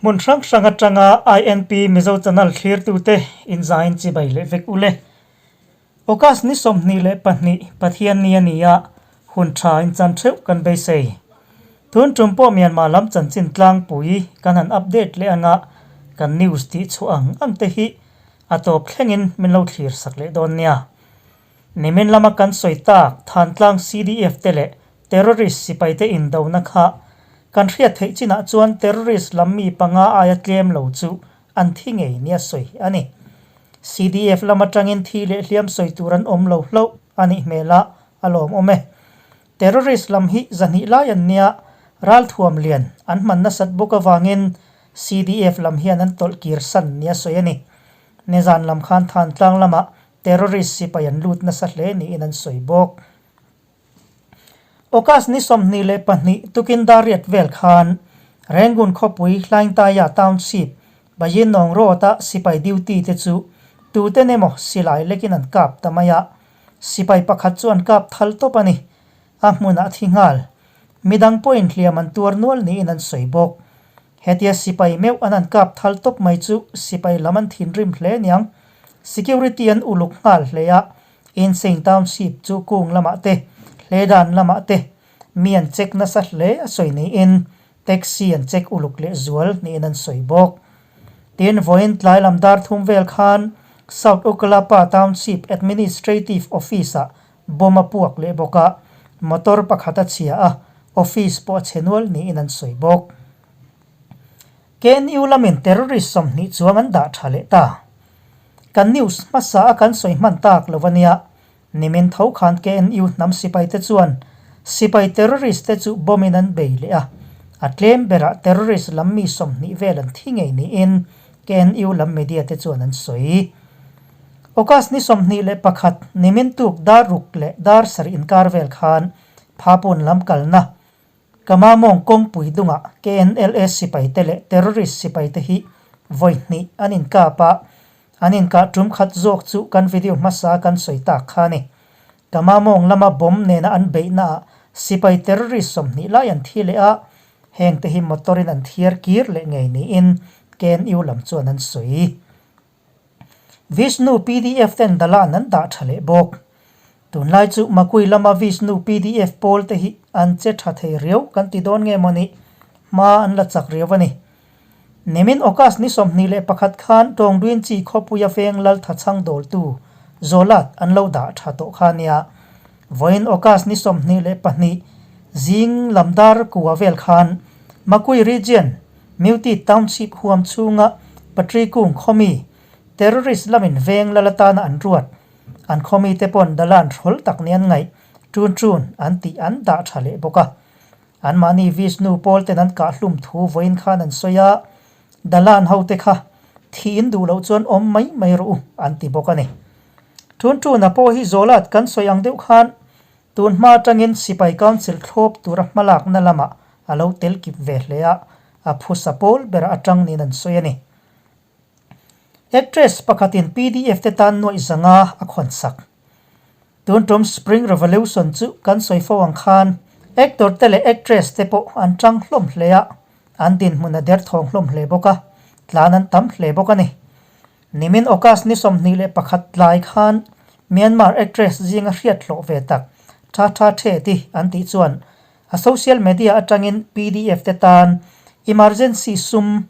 Hmun hrang hrang atanga INP Mizo Channel thlirtute inzain chibai leh vek ule. August ni 22 Pathianni a ni a, hun tha inchan theuh kan beisei. Tun tum pawh Myanmar lam chanchin tlangpui kan han update leh anga kan news tih chhuah ang ang te hi a tawp thlengin min lo thlir sak leh dawn nia. Nimin lama kan sawi tak Thantlang CDF te leh terrorist sipaite indona kha kan hriat theih chinah chuan terrorist lam mi panga aia tlem lo chu an thi ngei nia sawi a ni. CDF lam atangin thi leh hliam sawi tur an awm lo hlauh a nih hmel a, a lawmawm e. Terrorist lam hi zahnih lai an nia, ralthuam lian an hman nasat bawk avangin CDF lam hian an tawlh kir san nia sawi a ni. Nizan lam khan Thantlang lamah terrorist sipai an lut nasa hle niin an sawi bawk. August ni 22 tukin Dariat vel khan Rangoon khawpui Hlaingtaya Township Bayinawng Road-a sipai duty te chu tuten emaw silai lekin an kap ta mai a, Sipai pakhat chu an kap thal tawp a ni. A hmunah thi nghal. Midang pawhin hliam an tuar nual niin an sawi bawk. Hetia sipai meuh an han kap thal tawp mai chu sipai lam an thinrim hle niang. Security an uluk nghal hle a, Insein Township chu kung lamah te, hledan lamah te mi an check nasa hle a sawi niin taxi an check uluk leh zual niin an sawi bawk. Tin, vawiin tlai lam dar thum vel khan South Okkalapa Township Administrative Office-ah bomb a puak leh bawk a, motor pakhat a chhia a, office pawh a chhe nual niin an sawi bawk. KNU lamin terrorist 20 chuang an dah tha leh ta. Kan news hmasa a kan sawi hman tak lo a nia, Nimin tho khan KNU hnam sipaite chuan sipai terrorist te chu bomb in an bei leh a, a tlem berah terrorist lam mi 20 vel an thi ngei niin KNU lam media te chuan an sawi. August ni 21 nimin tuk dar ruk leh dar sarih inkar vel khan Phapun lam kalna Kamamawng kawngpui dungah KNLA sipaite leh terrorist sipaite hi vawi hnih an inkap a, an inkah tum khat zawk chu kan video hmasa kan sawi tak kha a ni. Kamamawng lama bomb nena an beihnaah sipai terrorist 20 lai an thi leh a, hengte hi motor in an thiar kir leh ngei niin KNU lam chuan an sawi. Vishnu pdf ten dalan an dah tha leh bawk. Tunlai chu Makui lama Vishnu pdf pawl te hi an che tha thei riau kan ti dawn nge mawni, hma an la chak riau a ni. Nimin August ni 21 khan Tawngduin chi khawpuia veng lal thachhang dawltu Zolat an lo dah tha tawh kha nia. Vawiin August ni 22 zing lam dar kua vel khan Makui Region Mewti Township huam chhunga Patri kung khawmi terrorist lamin veng lal atana an ruat. An khawmi te pawn dalan hrawl tak ni an ngaih tun tun an tih an dah tha leh bawk a. Anmahni Vishnu pawl ten an kah hlum thu vawiin khan an sawi a, dalan ho te kha thiin duh loh chuan awm mai mai rawh u an ti bawk a ni. Tun tuna pawh hi Zawlat kan sawi ang deuh khan Tun hma atangin Sipai Council thlawp tura hmalakna lamah a lo tel kip ve hle a, a phusa pawl ber atang niin an sawi a ni. Actress pakhatin pdf te tan nuaih zanga a khawn sak. Tun tum Spring Revolution chu kan sawi fo ang khan actor te leh actress te pawh an tang hlawm hle a, an dinhmun a derthawng hlawm hle bawk a, tlan an tam hle bawk a ni. Nimin August ni 21 tlai khan Myanmar actress zinga hriat hlawh ve tak Tha Tha The ti an tih chuan a social media atangin pdf te tan emergency sum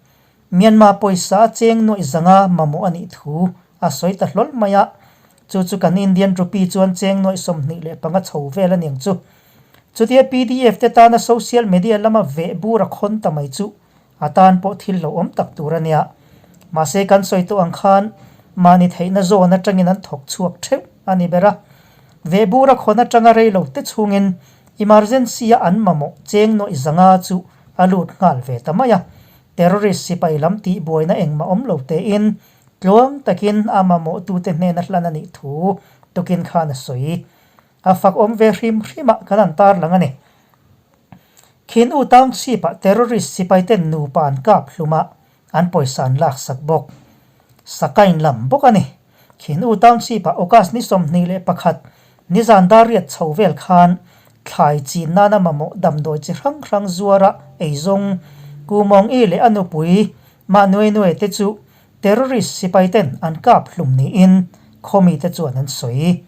Myanmar pawisa a cheng nuaih zanga mamawh a nih thu a sawi ta hlawl mai a, chu chu kan Indian rupee chuan cheng nuaih 25 chho vel a niang chu. Chutia pdf te tana social media lama veh bur a khawn ta mai chu A tan pawh thil hlauhawm tak tur a nia. Mahse kan sawi tawh ang khan mahni theihna zawn atangin an thawk chhuak theuh a ni ber a. Vehbur a khawn atanga rei lo te chhungin emergency a an mamawh cheng nawih zanga chu a lut nghal ve ta mai a. Terrorist sipai lam tih buaina engmah awm lo tein tluang takin a mamawhtute hnena hlan a nih thu tukin khan a sawi. A fak awm ve hrim hrimah kan han tarlang a ni. Khin U Township-ah terrorist sipaiten nupa an kap hlum a, an pawisa an laksak bawk. Sakain lam bawk a ni. Khin U Township-ah August ni 21 nizan dar riat chho vel khan thlai chin nana mamawh damdawi chi hrang hrang zuara eizawng Ku Mawng I leh a nupui. Mah Nwe Nwe te chu terrorist sipai ten an kap hlum niin khaw mite chuan an sawi.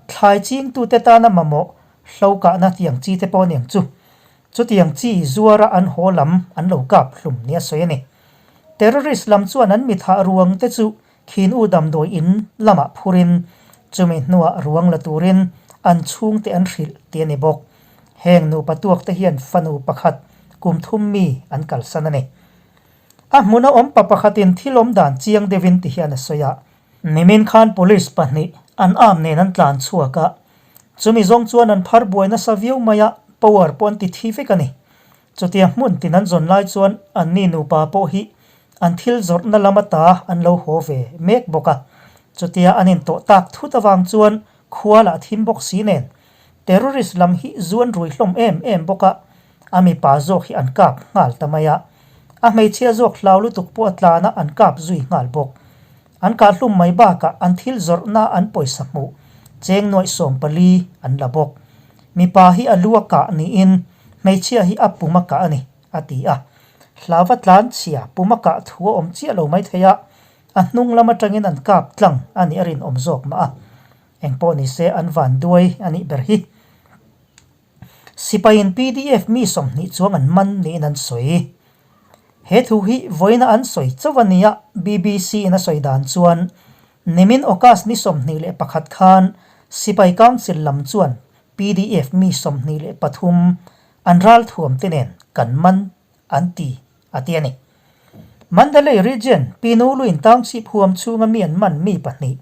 Thlai chingtute tana mamawh hlo kahna tiang chi te pawh aniang chu. Chutiang chi zuara an haw lam an lo kap hlum nia sawi a ni. Terrorist lam chuan an mithah ruang te chu Khin U damdawi in lamah phurin chumi hnuah ruang la turin an chhungte an hrilh tih a ni bawk. Heng nupa tuak te hian fanu pakhat kum thum mi an kalsan a ni. A hmuna awm pa pakhatin thil awm dan chiang deuhin ti hian a sawi a. Nimin khan police pahnih an arm nen an tlan chhuak a, chumi zawng chuan an phar buai nasa viau mai a, power pawh an ti thi vek a ni. Chutia hmun tin an zawn lai chuan anni nupa pawh hi an thil zawrhna lam ata an lo haw ve mek bawk a. Chutia an intawh tak thut avang chuan khua lah thim bawk si nen terrorist lam hi zu an rui hlawm em em bawk a, a mipa zawk hi an kap nghal ta mai a. A hmeichhia zawk hlau lutuk pawh a tlan a an kap zui nghal bawk. An kah hlum mai bakah an thil zawrhna an pawisa hmuh cheng nuaih 14 an la bawk. Mipa hi a lu a kah niin hmeichhia hi a pum a kah a ni, a ti a. Hlauva tlan chhia pum a kah thu a awm chiah lo maithei a, a hnung lam atangin an kap tlang a nih a rinawm zawk mah a. Engpawh nise an van duai a nih ber hi. Sipaiin pdf mi 20 chuang an man niin an sawi. He thu hi vawiina an sawi chauh a nia, BBC in a sawi dan chuan nimin August ni 21 khan Sipai Council lam chuan pdf mi 23 an ralthuam te nen kan man an ti a ti a ni. Mandalay Region, Pinuluin Township huam chhunga mi an man mi pahnih,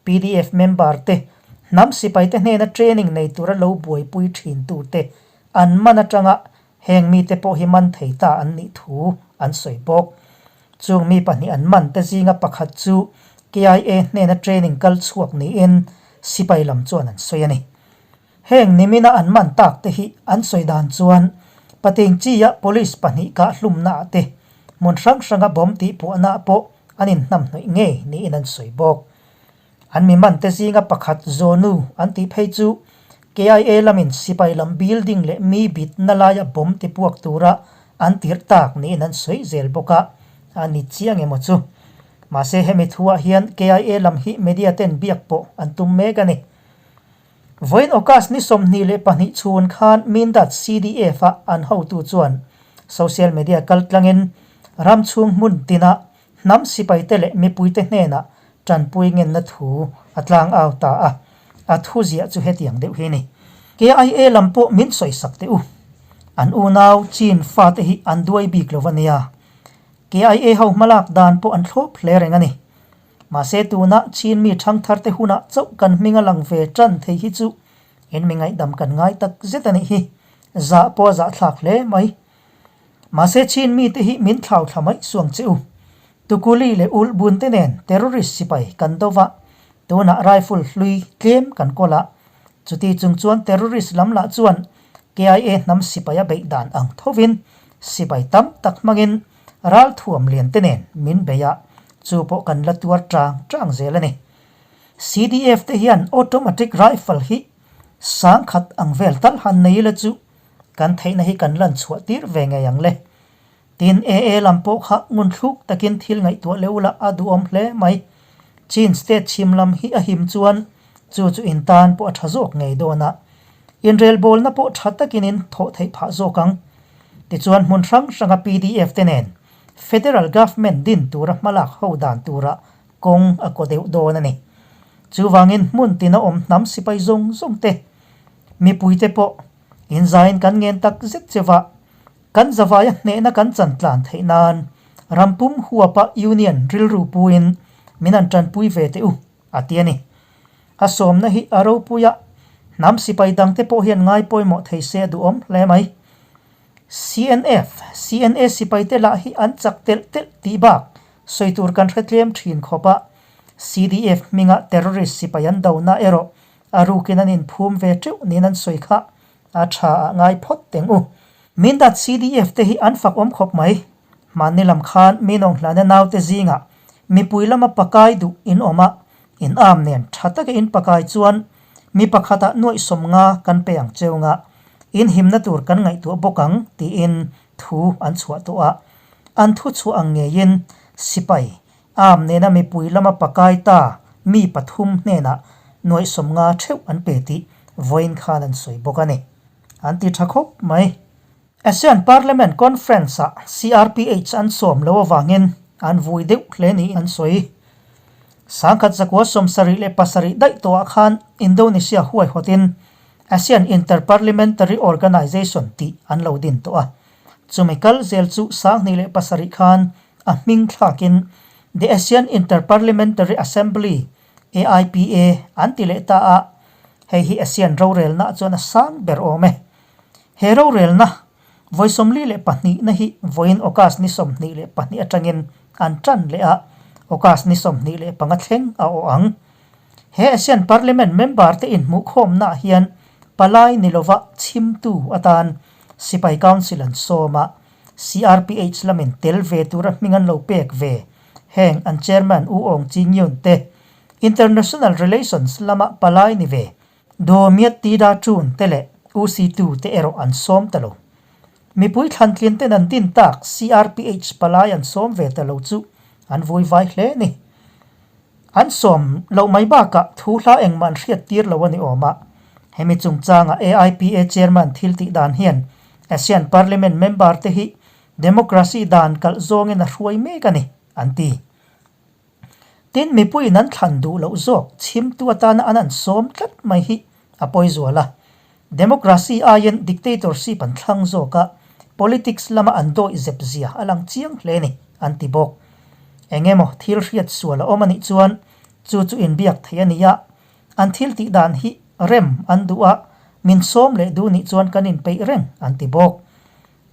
pdf member te hnam sipaite hnena training nei tura lo buaipui thintute an man atanga heng mite pawh hi man thei ta an nih thu an sawi bawk. Chung mi pahnih an man te zinga pakhat chu KIA hnena training kal chhuak niin sipai lam chuan an sawi a ni. Heng nimina an man tak te hi an sawi dan chuan Pating Chi-a police pahnih kah hlumnaah te hmun hrang hranga bomb tih puahnaah pawh an inhnamhnawih ngei niin an sawi bawk. An mi man te zinga pakhat Zonu an tih phei chu KIA lamin sipai lam building leh mi bitna laia bomb ti puak tura an tirh tak niin an sawi zel bawk a, a ni chiang emaw chu. Mahse hemi thuah hian KIA lam hi media ten biak pawh an tum mek a ni. Vawiin August ni 22 chhun khan Mindat CDF a an hotu chuan social media kaltlangin ram chhung hmun tinah hnam sipaite leh mipuite hnenah tanpui ngenna thu a tlang au ta a, a thu ziah chu hetiang deuh hi a ni. KIA lam pawh min sawisak teh u. An unau Chin fate hi an duai bik lo a nia. KIA ho hmalak dan pawh an thlawp hle reng a ni. Mahse tuna Chin mi thangthar te hunah chauh kan hming a lang ve tan thei hi chu in mi ngaihdam kan ngai tak zet a nih hi. Zah pawh a zahthlak hle mai. Mahse Chin mite hi min thlau thla mai suang che u. Tukuli leh Ulhbun te nen terrorist sipai kan do va, tunah rifle hlui tlem kan kawl a. Chuti chung chuan terrorist lam lah chuan KIA hnam sipai a beih dan ang thovin sipai tam tak hmangin Ralthuam lian te nen min bei a, chu pawh kan la tuar chang chang zel a ni. CDF te hian automatic rifle hi sangkhat ang vel tal han nei ila chu kan theihna hi kan lan chhuah tir ve ngei ang le. Tin, AA lam pawh kha ngun thluk takin thil ngaihtuah leuh la a duhawm hle mai. Chin state chhim lam hi a him chuan chu chu in tan pawh a tha zawk ngei dawn a. Inrelbawlna pawh tha takin in thawh theih phah zawk ang. Tichuan hmun hrang hranga pdf te nen Federal Government din tura hmalak ho dan tura kawng a kaw deuh dawn a ni. Chuvangin hmun tina awm hnam sipai zawng zawng te, mipuite pawh inzaiin kan ngen tak zet cheuh a, kan zavaia hnehna kan chan tlan theih nan rampum huapa Union rilru puin min han tanpui ve teh u. a ti a ni. A sawmna hi a ropui a, hnam sipai dangte pawh hian ngai pawimawh thei se a duhawm hle mai. CNF, CNA sipaite lah hi an chak telh telh tih bak sawi tur kan hre tlem thin khawp a, CDF hminga terrorist sipai an dona erawh a rukin an inphum ve teuh niin an sawi kha a tha ah ngai phawt teng u. Mindat CDF te hi an fak awm khawp mai. Hmanni lam khan mi nawnghlana naute zingah mipui lama pakai duh in awm a, in am nen tha taka in pakai chuan mi pakhatah nuaih 50 kan pe ang cheu nga, in himna tur kan ngaihtuah bawk ang tiin thu an chhuah tawh a. An thuchhuah ang ngeiin sipai arm nena mipui lama pakai ta mi pathum hnenah nuaih 50 theuh an pe tih vawiin khan an sawi bawk a ni. An ti tha khawp mai. ASEAN Parliament Conference-ah CRPH an sawm lo avangin an vui deuh hle niin an sawi. 1977 daih tawhah khan Indonesia huaihawtin ASEAN Inter-Parliamentary Organization tih an lo din tawh a. Chumi kal zel chu 2007 khan a hming thlakin The ASEAN Inter-Parliamentary Assembly, AIPA, an ti leh ta a, hei hi ASEAN rorelna chuan a sang ber awm e. He rorelna vawi 42 na hi vawiin August ni 22 atangin an tan leh a, August ni 25 thleng a awh ang. He ASEAN Parliament member te inhmuhkhawmnaah hian palai ni lova chhimtu atan Sipai Council an sawm a, CRPH lamin tel ve tura hming an lo pek ve. Heng an Chairman U Aung Chi Nyunt te, International Relations lama palai ni ve Daw Myat Ti Da Chun te leh U Si Tu te erawh an sawm ta lo. Mipui thlantlin ten an din tak CRPH palai an sawm ve ta lo chu an vui vai hle ni. An sawm loh mai bakah thu hla engmah an hriat tir lo a ni awm a. Hemi chungchanga AIPA Chairman thil tih dan hian ASEAN Parliament member te hi democracy dan kalh zawngin a hruai mek a ni, an ti. Tin, mipuiin an thlan duh loh zawk chhimtu atana an an sawm tlat mai hi a pawi zual a. Democracy aiin dictatorship an thlang zawk a, politics lama an dawih zep zia a lang chiang hle ni, an ti bawk. Eng emaw thil hriat sual a awm a nih chuan chu chu inbiak theih a ni a, an thil tih dan hi rem an duh a, min sawm leh duh nih chuan kan inpeih reng, an ti bawk.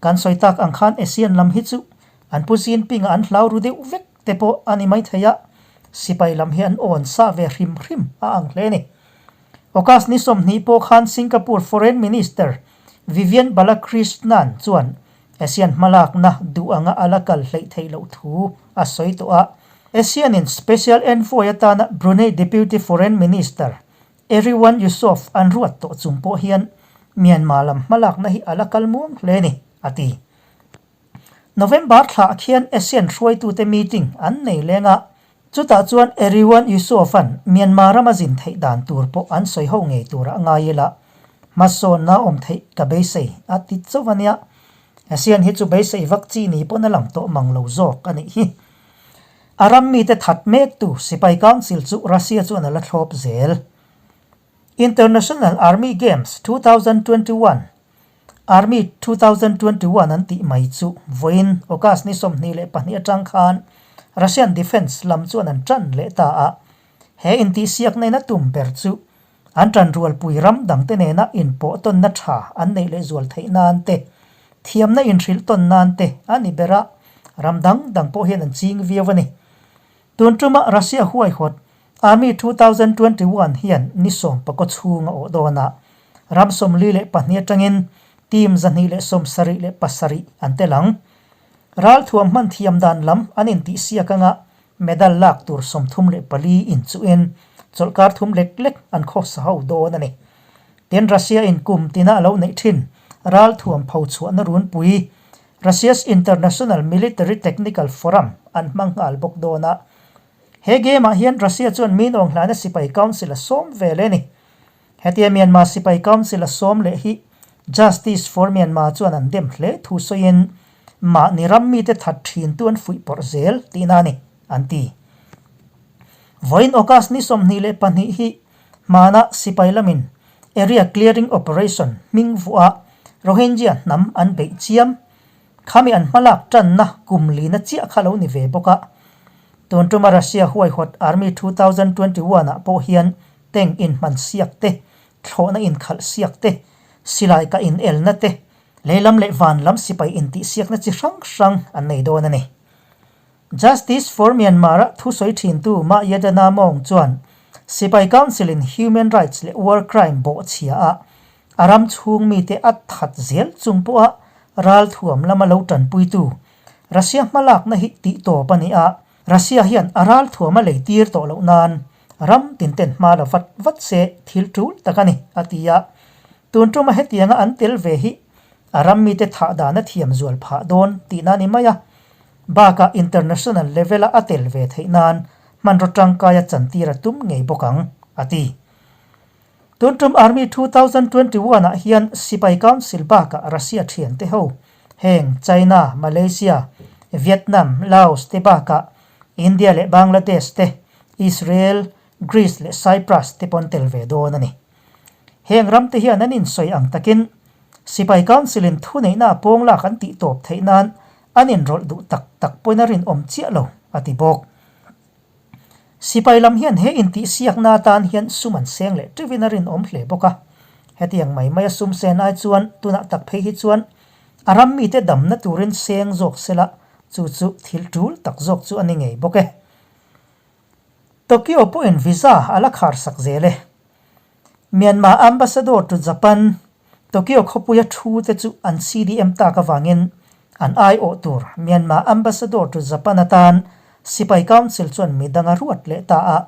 Kan sawi tak ang khan ASEAN lam hi chu an Pu Jinping-a an hlau ru deuh vek te pawh a ni maithei a, sipai lam hi an awn sah ve hrim hrim a ang hle a ni. August ni 20 pawh khan Singapore Foreign Minister Vivian Balakrishnan chuan ASEAN hmalakna duh anga a la kal hleih theih loh thu a sawi tawh a. ASEAN-in Special Envoy atana Brunei Deputy Foreign Minister Erywan Yusof an ruat tawh chung pawh hian Myanmar lam hmalakna hi a la kal muang hle a ni, a ti. November thlah khian ASEAN hruaitute meeting an nei leng a, chutah chuan Erywan Yusof-a'n Myanmar rama zin theih dan tur pawh an sawi ho ngei tura ngai ila, hmasawnna awm theih ka beisei a ti chauh a nia. ASEAN hi chu beisei vak chi ni pawn a lang tawh mang lo zawk a nih hi. A ram mite that mektu Sipai Council chu Russia chuan a la thlawp zel. International Army Games 2021 Army 2021 an tih mai chu vawiin August ni 22 atang khan Russian Defence lam chuan an tan leh ta a. He intihsiakna in a tum ber chu an tanrualpui ram dangte nena inpawh tawnna tha an neih leh zual theih nan te, thiamna inhrilh tawn nan te a ni ber a, ram dang dang pawh hian an ching viau a ni. Tun tuma Russia huaihawt Army 2021 hian ni sawm pakaw chhung a awh dawn a, ram 42 atangin team 277 an tel ang. Ralthuam hman thiam dan lam an intihsiak anga medal lak tur 34 inchuhin chawlhkar thum lek lek an khawsa ho dawn a ni. Tin, Russia in kum tina a lo neih thin ralthuam phochhuahna runpui Russia's International Military Technical Forum an hmang nghal bawk dawn a. He game ah hian Russia chuan Min Aung Hlaina sipai council a sawm ve leh a ni. Hetia Myanmar sipai council a sawm leh hi Justice for Myanmar chuan an dem hle thu sawiin mahni ram mite that thin tu an fuih pawrh zel tihna a ni, an ti. Vawiin August ni 22 hi hmana sipai lamin Area Clearing Operation hming vuah Rohingya hnam an beih chiam. Khami an hmalak tanna kum lina chiah kha lo ni ve bawk a. Tun tuma Russia huaihawt Army 2021 ah pawh hian tank inhman siak te, thlawhna inkhalh siak te, silai kah inelna te, leilam leh van lam sipai intihsiakna chi hrang hrang an nei dawn a ni. Justice for Myanmar-a thusawi thintu Ma Yadana Maung chuan Sipai Council-in human rights leh war crime bawhchhia a a ram chhung mite a that zel chung pawha ralthuam lama lo tanpuitu Russia hmalakna hi tih tawp a ni a, Russia hian a ralthuam a lei tir tawh loh nan ram tinten hma la vat vat se thil tul tak a ni, a ti a. Tun tuma hetianga an tel ve hi a ram mite thah dan a thiam zual phah dawn tihna a ni mai a. Bakah international level-a a tel ve theih nan hmanraw tangkaia chantir a tum ngei bawk ang, a ti. Tun tum Army 2021 ah hian Sipai Council bakah Russia thiante ho, heng China, Malaysia, Vietnam, Laos te bakah India leh Bangladesh te, Israel, Greece leh Cyprus te pawn tel ve dawn a ni. Heng ram te hian an insawi ang takin Sipai Council in thuneihna a pawng lak an tih tawp theih nan an inrawlh duh tak tak pawhin a rinawm chiah lo, a ti bawk. Sipai lam hian he intihsiakna atan hian sum an seng leh teuhin a rinawm hle bawk a. Hetiang mai maia sum sen ai chuan tunah tak phei hi chuan a ram mite damna turin seng zawk sela chu chu thil tul tak zawk chu a ni ngei bawk e. Tokyo pawhin visa a la khar sak zel e. Myanmar Ambassador to Japan, Tokyo khawpuia thu te chu an CDM tak avangin an aiawh tur Myanmar Ambassador to Japan atan Sipai Council chuan mi dang a ruat leh ta a.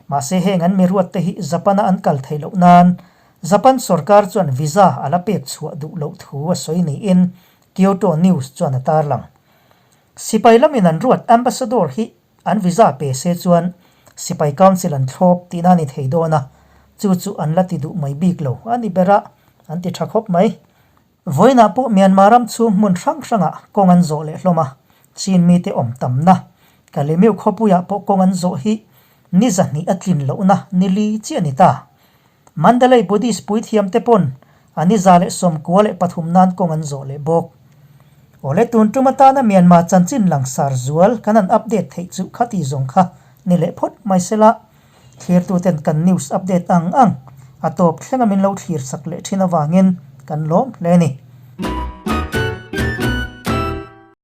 Mahse heng an mi ruat te hi Japan-a an kal theih loh nan Japan sorkar chuan visa a la pek chhuah duh loh thu a sawi niin Kyoto News chuan a tarlang. Sipai lamin an ruat Ambassador hi An visa pe se chuan Sipai Council an thlawp tihna a ni thei dawn a, chu chu an la ti duh mai bik lo a ni ber a, an ti tha khawp mai. Vawiinah pawh Myanmar ram chhung hmun hrang hrangah kawng an zawh leh hlawm a, Chin mite awm tamna Kalemiu khawpuiah pawh kawng an zawh hi ni zahnih a tlin lohna ni li chiah a ni ta. Mandalay Buddhist puithiamte pawn a ni 113 nan kawng an zawh leh bawk. Awle tun tum atana Myanmar chanchin langsar zual kan han update theih chu khati zawng kha ni leh phawt mai sela, thlirtuten kan news update ang ang a tawp thlenga min lo thlir sak leh thin avangin kan lawm hle a ni.